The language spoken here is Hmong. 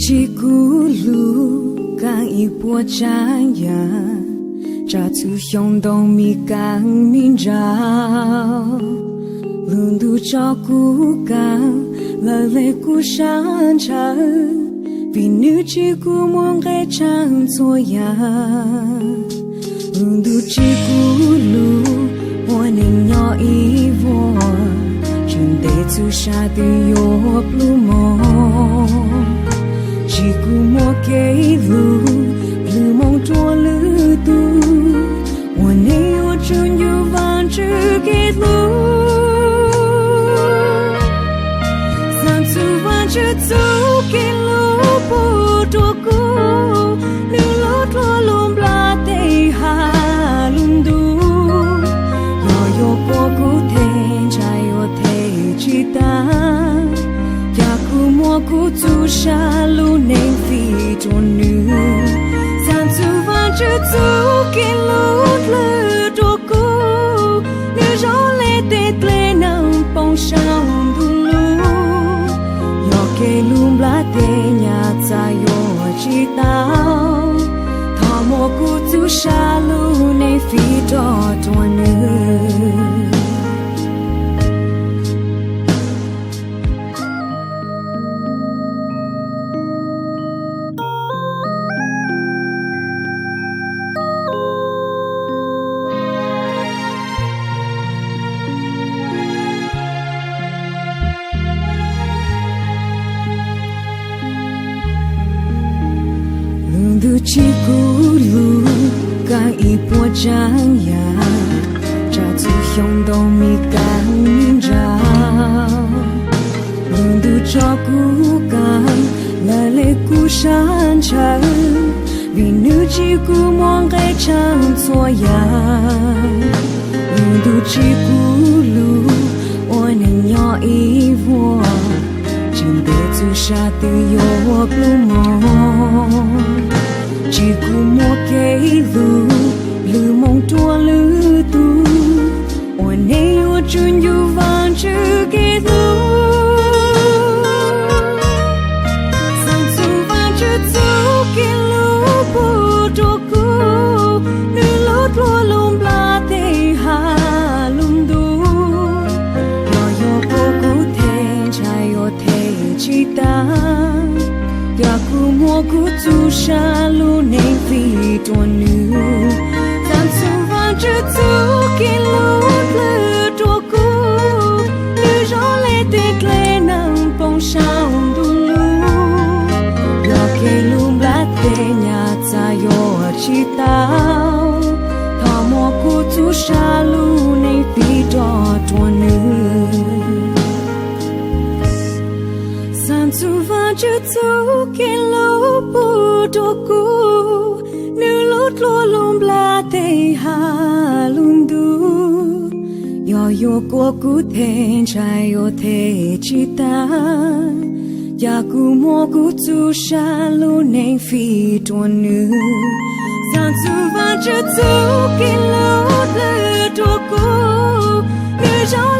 Tsim kuv lug kaaj ib puab tsaab yaam, tsaam txug xyoo ntoo miv kaaj miv nraug. Lug ntuj tso kuv kaaj, lawv le kuv sab ntshaw, vim nwg tsim kuv muaj nqe tshaaj txhua yaam. Lug ntuj tsim kuv lug, ua neej nyob ib vuag, tsi ntev txug sab twg yuav plub moog. Tsim kuv muaj kev lug, lug moog rua lwm tug, ua neej yuav tsum ncu Vaajtswv kev lug. Xaav txug Vaajtswv txuj kev lug puv rua kuv, nwg lub dlua lug nplaj teg hab lug ntuj. Yog yuav kuas kuv theg ntshai yuav theg tsi taag, ca kuv muab kuv txuj sa lub neej fij rua nwg. Xaav txug Vaajtswv txuj kev lug dlhwm rua kuv, nwg zov le tej dlej neeg poob saum ntuj lug. Yog kev lug nplaj teg nyam txag yuav tsi tau, thov muab kuv txuj sa lub neej fij rov rua nwg. Lug ntuj tsim kuv lug kaaj ib puab tsaab yaam, tsaam txug xyoo ntoo miv kaaj miv nraug. Lug ntuj tso kuv kaaj, lawv le kuv sab ntshaw, vim nwg tsim kuv muaj nqe tshaaj txhua yaam. Lug ntuj tsim kuv lug, ua neej nyob ib vuag, tsi ntev txug sab twg yuav plub moog. Tsim kuv muaj kev lug, lug moog rua lwm tug, ua neej yuav tsum ncu Vaajtswv kev lug. Xaav txug Vaajtswv txuj kev lug puv rua kuv, nwg lub dlua lug nplaj teg hab lug ntuj. Yog yuav kuas kuv theg ntshai yuav theg tsi taag, ca kuv muab kuv txuj sa lub neej fij rua nwg. Xaav txug Vaajtswv txuj kev lug dlhwm rua kuv, nwg zov le tej dlej neeg poob saum ntuj lug. Yog kev lug nplaj teg nyam txag yuav tsi tau, thov muab kuv txuj sa lub neej fij rov rua nwg. Xaav txug Vaajtswv txuj kev lug puv rua kuv, nwg lub dlua lug nplaj teg hab lug ntuj. Yog yuav kuas kuv theg ntshai yuav theg tsi taag, ca kuv muab kuv txuj sa lub neej fij rua nwg. Xaav txug Vaajtswv txuj kev lug dlhwm rua kuv, nwg zov